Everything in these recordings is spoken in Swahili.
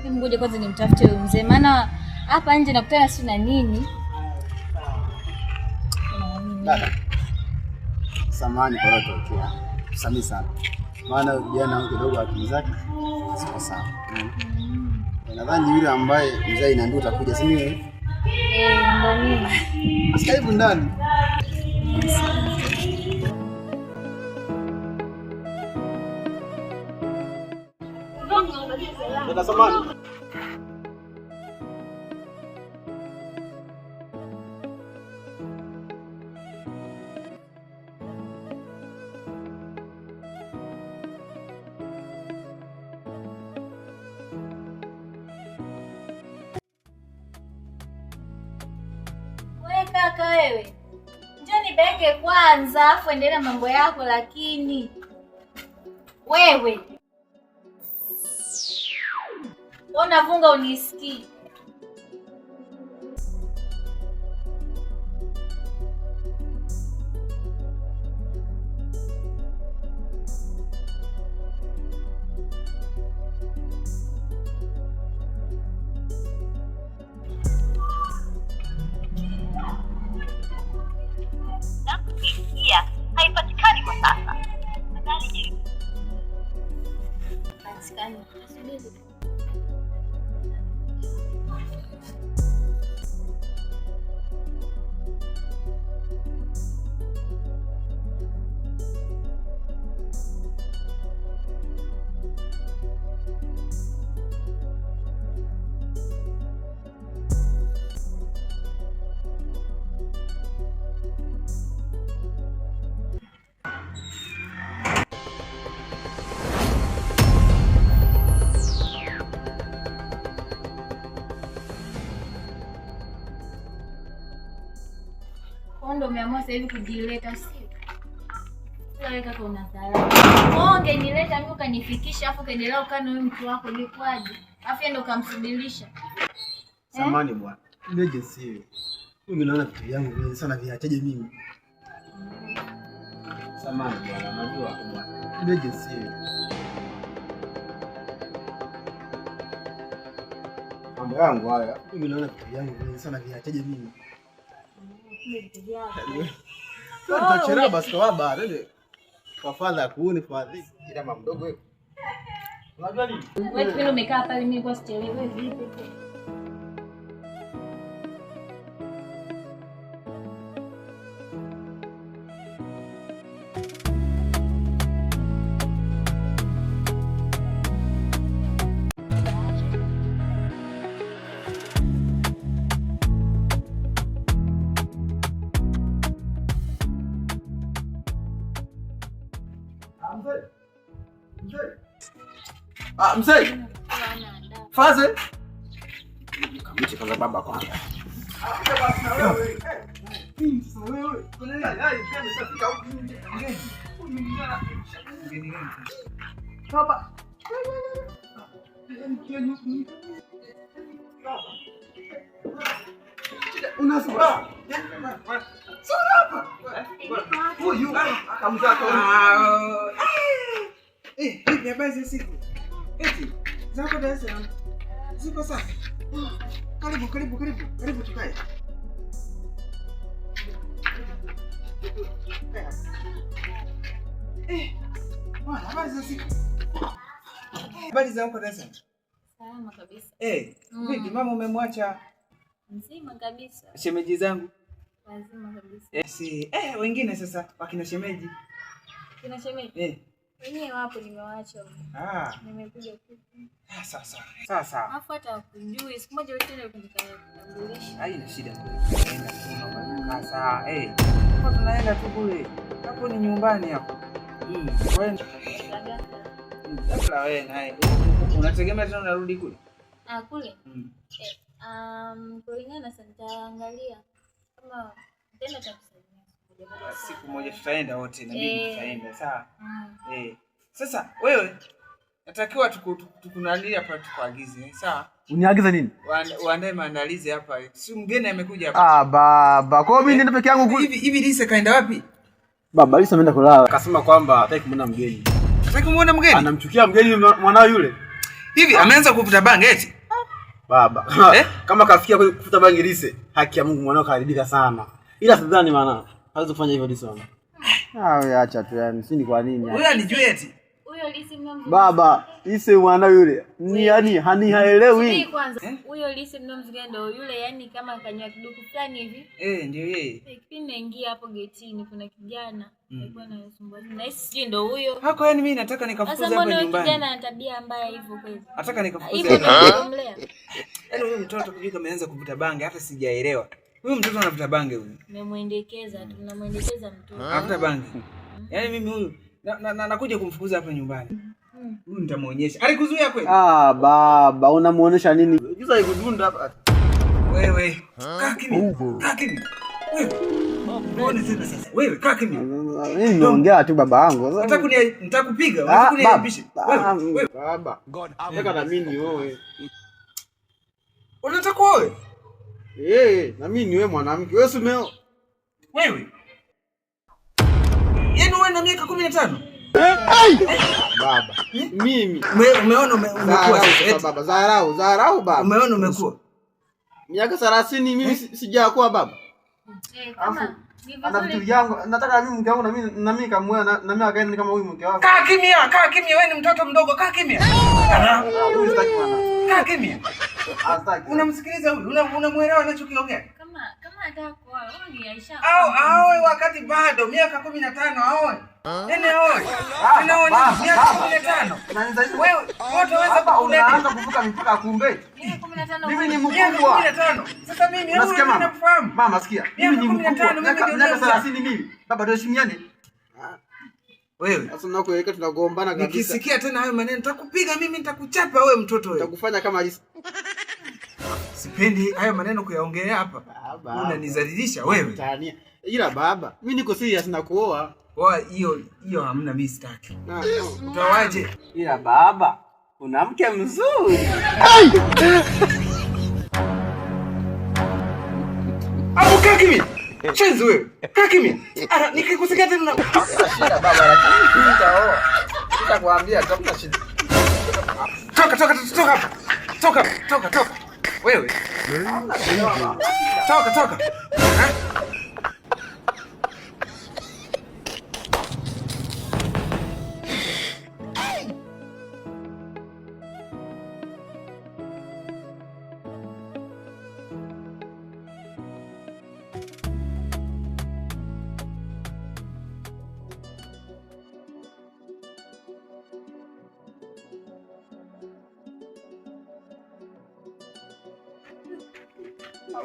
Hebu ngoja kwanza nimtafute huyu mzee, maana hapa nje nakutana si na nini. Dada, samahani kwa lotokea, samii sana, maana kijana wangu kidogo akili zake siko sawa. Nadhani yule ambaye mzee inaambia utakuja, si ndio? Eh, ndo mimi. Karibu ndani. Dada samahani. We kaka wewe, njoo nibeke kwanza afu endelea mambo yako, lakini wewe unavunga unisikii. Haipatikani kwa sasa. Tafadhali Patikani. Subiri. Kwa ndo umeamua sasa hivi kujileta, sio? Wewe kaka unadharau. Wewe ungenileta mimi ukanifikisha afu ukaendelea ukaa na huyu mtu wako ilikuwaje? Afu yeye ndo ukamsubirisha. Samahani bwana. Ndio jinsi hiyo. Mimi naona vitu vyangu vingi sana viachaje mimi. Samahani bwana, najua bwana. Ndio jinsi hiyo. Mambo yangu haya. Mimi naona vitu vyangu vingi sana viachaje mimi. Tutachelewa basi kwa baba, twende. Kwa fadha kuuni fadhi. Ila mama mdogo wewe. Unajua nini? Wewe kipindi umekaa pale mimi nilikuwa sichelewi. Wewe vipi? Mzee. Mzee. Ah, mzee. Faze. Kamche kwanza baba kwanza. Baba. Unasura. Sura hapa. Huyu akamzaa. Eh, vipi habari za siku? Eti, zako Dar es Salaam. Ziko safi. Karibu, karibu, karibu. Karibu tukae. Eh, bwana, habari za siku? Habari za huko Dar es Salaam? Salama kabisa. Eh, vipi mama umemwacha Mzima kabisa. shemeji zangu? Lazima kabisa. Eh, si, eh, wengine sasa wakina shemeji. Kina shemeji Eh. wenyewe wapo, nimewaacha huko. Ah, Nimekuja kuku. ah, sawa sawa. Sawa sawa. Alafu hata hakujui. Siku moja wewe tena nikakutambulisha. Haina shida. Tunaenda tu naomba sasa. Eh, hapo tunaenda tu kule. Hapo ni nyumbani hapo. Wewe labda wewe naye unategemea tena unarudi kule? Ah, kule. Mm. Eh, kulingana na sasa nitaangalia kama nitaenda takusalimia siku moja. Siku moja tutaenda wote na mimi Eh. tutaenda, sawa? Mm. Eh. Sasa wewe natakiwa tukunani hapa tukuagize, sawa? Uniagiza nini? Uandae maandalizi hapa. Si mgeni amekuja hapa. Ah, baba. Kwa hiyo mimi nenda peke yangu kule. Hivi hivi Lisa kaenda wapi? Baba, Lisa ameenda kulala. Akasema kwamba hataki kumuona mgeni. Hataki kumuona mgeni? Anamchukia mgeni mwanao yule. Hivi ameanza kuvuta bangi eti? Baba. Eh? Kama kafikia kuvuta bangi Lise, haki ya Mungu mwanao kaharibika sana. Ila sidhani maana hawezi kufanya hivyo Lise wana. Ah, wewe acha tu yani, si ni kwa nini yani. Huyu anijui eti? Huyo Lisi mnamzungumzia. Baba, Lise mwanao yule ni yani hani haelewi. Subiri kwanza. Huyo Lisi mnamzungumzia ndio yule yani kama kanywa kiduku fulani hivi. Eh, ndio yeye. Kipindi naingia hapo getini kuna kijana alikuwa anasumbua. Na hisi sijui ndio huyo. Hako yani mimi nataka Sasa nikafukuze hapa mbona huyo nyumbani. kijana ana tabia mbaya hivyo kweli? Nataka nikafukuze. Hivyo ndio kumlea. Yaani huyu mtoto kijui ameanza kuvuta bangi hata sijaelewa. Huyu mtoto anavuta bangi huyu. Mmemwendekeza tu, mnamwendekeza mtoto. Anavuta bangi. Yaani mimi huyu nakuja kumfukuza hapa nyumbani. Huyu nitamuonyesha. Alikuzuia kweli? Ah, baba, unamuonesha nini? Juza ikudunda hapa. Wewe, kaa kimya. Kaa kimya. Wewe. Mbona tena sasa? Wewe kaa kimya. Mimi nimeongea tu baba yangu. Sasa Nataka kuni nitakupiga, unataka kuniaibisha. Wewe, wewe. Baba. Nataka na mimi nioe. Unataka kuoe? Eh, na mimi niwe mwanamke. Wewe si umeo. Wewe. Yaani wewe na miaka 15? Baba. Mimi. Umeona umekuwa sasa. Dharau baba, dharau, dharau baba. Umeona umekuwa. Miaka 30 mimi sijakuwa baba. Eh, kama ni Ana vitu vizuri vyangu, nataka na mimi mke wangu na mimi kamuoa na mimi akaenda kama huyu mke wangu. Kaa kimya, kaa kimya, wewe ni mtoto mdogo, kaa kimya. Huyu sitaki bwana. Kaa kimya. Hataki. Unamsikiliza huyu? Unamuelewa anachokiongea? kama anataka kuoa, huyu ni Aisha. Au aoe wakati bado miaka 15 aoe. Yaani aoe. Anaoe miaka 15. Wewe utaweza Unaanza kuvuka mipaka kumbe. Miaka 15 Mimi ni miaka mkubwa. 15. Sasa mimi Unasikia mama? nakufahamu. Mama sikia. Mimi ni Miaka mkubwa. 15, mimi ndio Miaka 30 mimi. Baba tuheshimiane. Wewe Sasa tunakuelekea tunagombana kabisa. nikisikia tena hayo maneno nitakupiga mimi, nitakuchapa wewe mtoto wewe. Nitakufanya kama Lisa. Sipendi hayo maneno kuyaongelea hapa. Baba. Unanizalilisha wewe. Tania. Ila baba, mimi niko serious na kuoa. Oa hiyo hiyo hamna, mimi sitaki. Utawaje? Ila baba, una mke mzuri. Abu kaa kimya. Chenzi wewe. Kaa kimya. Ara nikikusikia tena na Shida baba, lakini nitaoa. Nitakwambia hamna shida. Toka toka toka hapa. Toka toka toka. Wewe. Toka toka.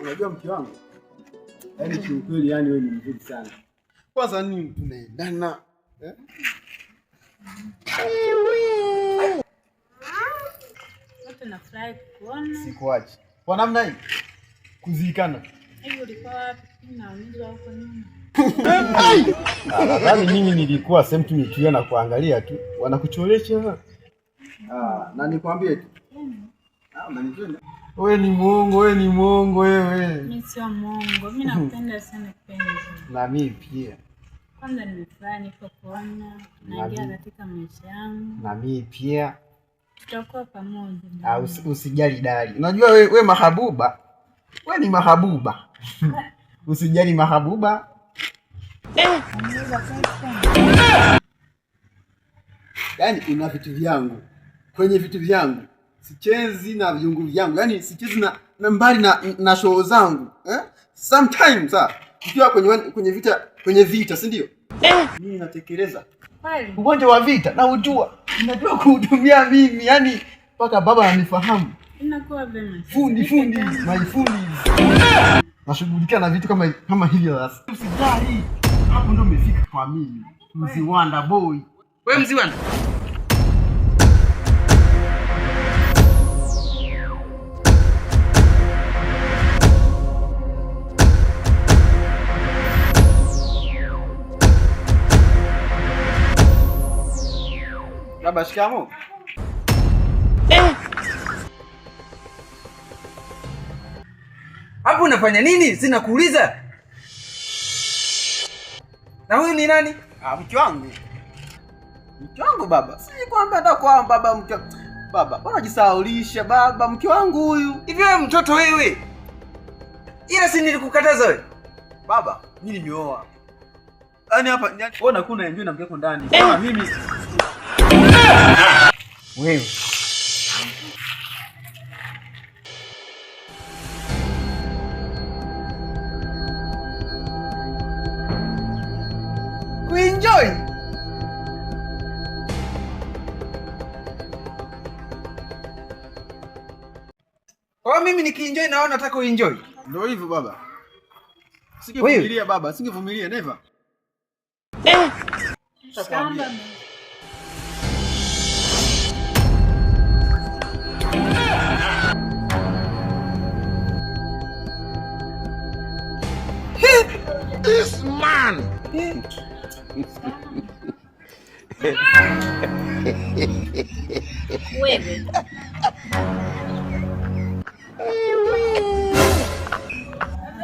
Unajua mke wangu, yaani kiukweli, yani wewe ni mzuri sana. Kwanza nini tunaendana eh? Wote nafurahi kukuona. Sikuachi kwa namna hii kuziikana. Hivi ulikuwa wapi? Naumizwa huko nyuma. Nadhani mimi nilikuwa sehemu tu nimetulia na kuangalia tu, wanakucholesha. Na nikwambie tu, unanipenda wewe. Ni muongo wewe, ni muongo wewe. Mimi sio muongo. Mimi nakupenda sana kipenzi. Na mimi pia. Kwanza nimefurahi nilipokuona, naingia katika maisha yangu. Na mimi pia. Tutakuwa pamoja. Usijali dali. Unajua wewe mahabuba. Wewe ni mahabuba. Usijali mahabuba. Yaani una vitu vyangu. Kwenye vitu vyangu. Sichezi na viungo vyangu. Yaani sichezi na mbali na show zangu. Eh? Sometimes tukiwa kwenye vita, si ndio? Mimi natekeleza. Ugonjwa wa vita na ujua. Najua kuhudumia mimi, yani mpaka baba ananifahamu. Inakuwa vema. Fundi, my fundi. Nashughulikia na vitu kama hivyo sasa. Usijali. Hapo ndio umefika kwa mimi. Mziwanda boy. Wewe Mziwanda. Baba, shikamoo. Hapo unafanya nini? Sina kuuliza. Na huyu ni nani? Mke wangu. Mke wangu baba. Si kwamba hata kwa baba mke. Baba, mbona unajisahaulisha baba, mke wangu huyu. Hivi wewe mtoto wewe. Ila si nilikukataza wewe. Baba, mimi nimeoa. Yaani hapa wewe unakuwa unaenjoy na mke wako ndani. Sasa mimi wewe kuenjoy. Kwa mimi nikienjoy na wewe unataka uenjoy. Ndio hivyo baba. Singevumilia baba, singevumilia never. Shamba. This man. Wewe.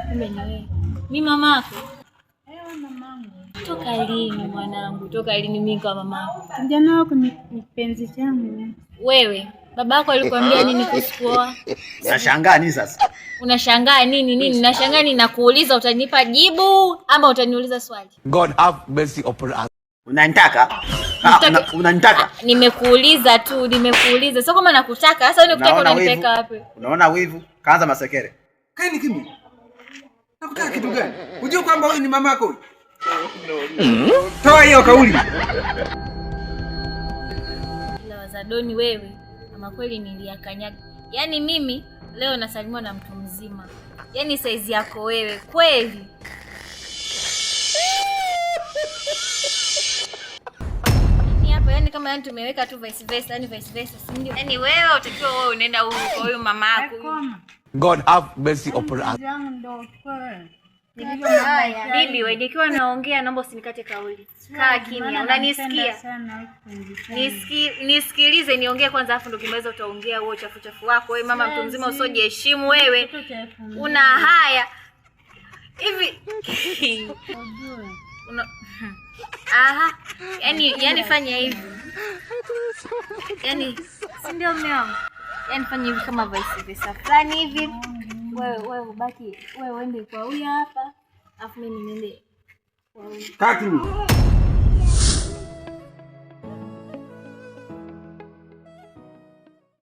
Kumbe ni wewe. Mi mamako. Ewe mamangu. Toka lini mwanangu? Toka lini mimi kama mamako? Kijana wako ni kipenzi changu. Wewe, babako alikwambia nini kuhusu kuoa? Nashangaa nini sasa? Unashangaa nini nini? Nashangaa nini? Nakuuliza utanipa jibu ama utaniuliza swali? God have mercy upon us. Unanitaka? Unanitaka? Nimekuuliza tu, nimekuuliza. Sio kama nakutaka. Sasa wewe unakutaka unanipeleka wapi? Unaona wivu? Kaanza masekere. Kaeni kimya. Nakutaka kitu gani? Unajua kwamba huyu ni mamako huyu? Toa hiyo kauli. Ila wazadoni wewe, ama kweli niliakanyaga. Yaani mimi leo nasalimiwa na mtu mzima. Yaani saizi yako wewe kweli. Yaani hapa yani kama yani tumeweka tu vice versa, yani vice versa, si ndio? Yaani wewe utakiwa wewe unaenda huko kwa huyu mama yako. God have mercy upon us. Bibi wewe, nikiwa naongea naomba usinikate kauli. Kaa kimya, unanisikia? Nisikilize niongee kwanza afu ndo kimeweza utaongea huo chafu chafu wako. Wewe mama mtu mzima usojiheshimu wewe. Una haya. Hivi una aha, yani fanya hivi. Yaani si ndio mume wangu? Yaani fanya hivi kama vice versa fulani hivi. Wewe ubaki, wewe uende kwa huyu hapa, afu mimi niende kwa huyu. Kaa kimya.